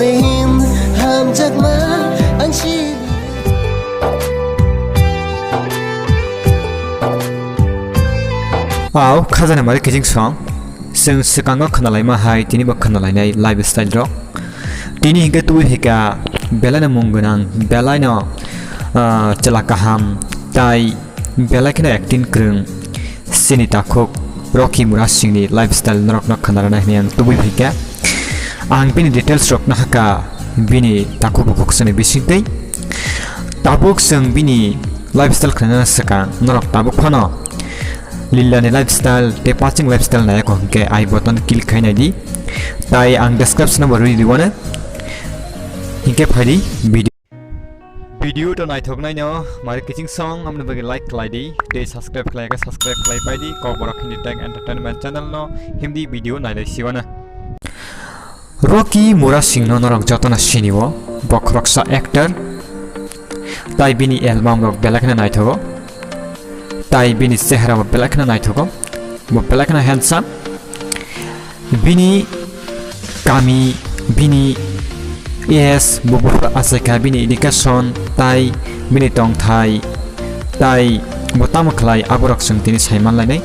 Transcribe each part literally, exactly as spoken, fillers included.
Hamjakma ang sini. Au khajana mari kijing song. Chwng swkango khwnalaima hai tini bo khwnalainai lifestyle rok. Tini hinkhe twi hika belaino mung gwnang, belaino, ah, chwla kaham tai belai kheno acting kwrwng chini takhuk Rocky Murasingni lifestyle norokno khwnarana hwnwi ang tubui phaikha. Ang bini details rok nahakha bini takhuk bukhuk sani bisingtwi. Tabuk chwng bini lifestyle khwnana swkang norok tabuk phano Lillani lifestyle tei paching lifestyle nai kho hinkhe I button click khai nai di. Tai ang description o bo rwi di wano. Hinkhe phai di video. Video to naithoknaino mari kiching song amni bagwi like khlai di tei subscribe khlai khe subscribe khlai pai di Kokborok Hindi Tech Entertainment channel no himdi video nailai siwana. Rocky Murasing no norok jotono sinio, bo khoroksa actor. Tai bini album rok belai kheno naithogo. Tai bini chehra bo belai kheno naithogo. Bo belai kheno handsome. Bini kami, bini age, bo buphuru achaikha, bini education, tai bini tongthai, tai bo tamo khlai, aborok chwng tini saimanlainai.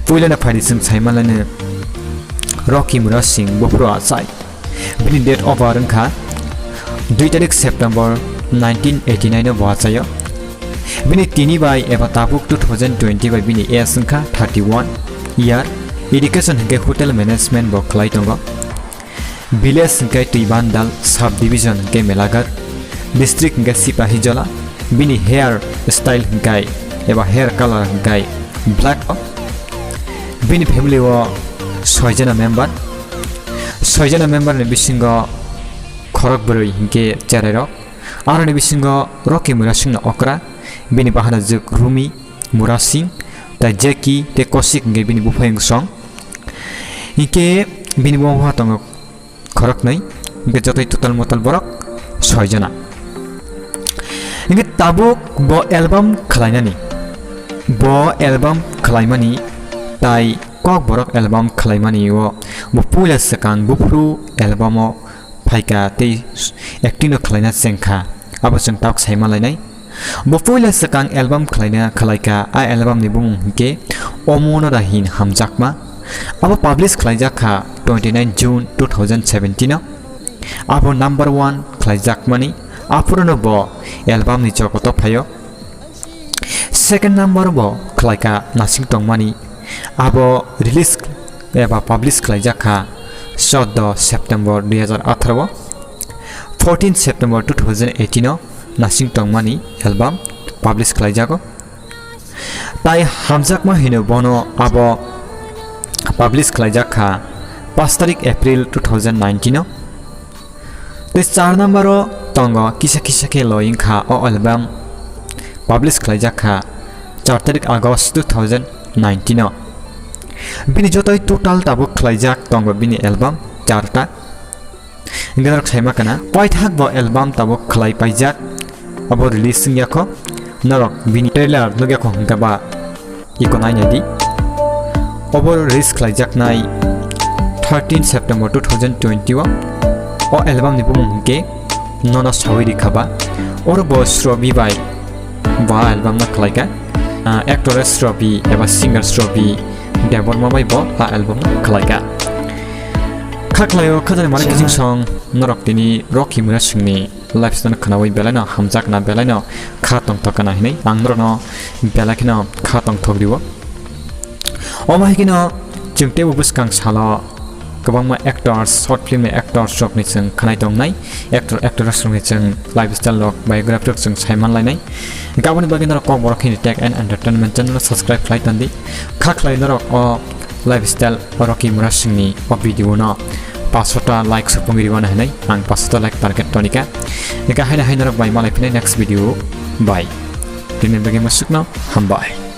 Puilano phaidi chwng saimanlainai Rocky Murasing buphuru achai. Bini date of birth wngkha dui tarik September nineteen eighty nine o bo achaio. Bini tini bai eba tabuk two thousand twenty bai bini age wngkha thirty one year. Education hinkhe hotel management bo khlai tongo. Village hinkhe Twibandal, sub division hinkhe Melaghar, district hinkhe Sipahijola. Bini hair style hinkhe eba hair color hinkhe black. Bini family o soi jona member. Soi jona member ni bisingo khorok bwrwi hinkhe cherai rok. Aroni bisingo Rocky Murasing no okra. Bini bahanajwk Rumi Murasing, tai Jackie tei Kosik hinkhe bini buphai wngsong. Hinkhe bini buma bupha tongo khoroknwi, hinkhe jotoi total motal borok soi jona. Hinkhe tabuk bo album khlainani, bo album khlaimani tai Kokborok album khlaimani o bo puila swkang buphuru album o phaikha tei acting no khlaina chengkha, abo chwng tabuk saima lainai. Bo puila swkang album khlaina khlaikha, a album ni bumung hinkhe Omo Nora Hin Hamjakma. Abo publish khlaijakha twenty nine June two thousand seventeen o. Abo number one khlaijakmani, aphuruno bo album ni jogoto phaio. Second number bo khlaikha Nasing Tongmani, abo release eba publish khlaijakha chaudo September dui hazar atharo o. Fourteen September two thousand eighteen o Nasing Tongmani album publish khlaijago. Tai Hamjakma hino bono abo publish khlaijakha paanch tarik April two thousand nineteen o. Tei char number o tongo Kisa Kisa Khe Loi wngkha o album publish khlaijakha char tarik August two thousand nineteen o. Bini jotoi total tabuk khlaijak tongo bini album charta. Hinkhe norok saima kana, paithak bo album tabuk khlai paijak, abo release wngya kho, norok bini trailer nugya kho hinkhe ba iko nainai di. Obo release khlaijaknai thirteen September two thousand twenty o. O album ni bumung hinkhe Nono Sawi Rikha Ba. Oro bo Srobi bai bo a album no khlaikha. Ah, actress Srobi eba singer Srobi Debbarma bai bo a album no khlaikha. Kha khlaio khajani mani kiching song norok tini Rocky Murasingni lifestyle khwnawi belaino hamjakna, belaino kha tongthok kana hinwi ang norokno belai kheno kha tongthok rio. Omo hai kheno chwng teibo bwskang salo kwbangma actors, short film ni actors rokni chwng khwnai tongnai, actor, actress rokni chwng lifestyle rok, biography rok chwng saiman lainai. Aboni bagwi norok Kokborok Hindi Tech and Entertainment channel no subscribe khlai tondi. Kha khlai norok o lifestyle Rocky Murasingni o video no paanch sota like supung riwana hinwi ang paanch sota like target tonika. Eka haina hai norok bai malai phina next video bai. Tini bagwi masukno hambai.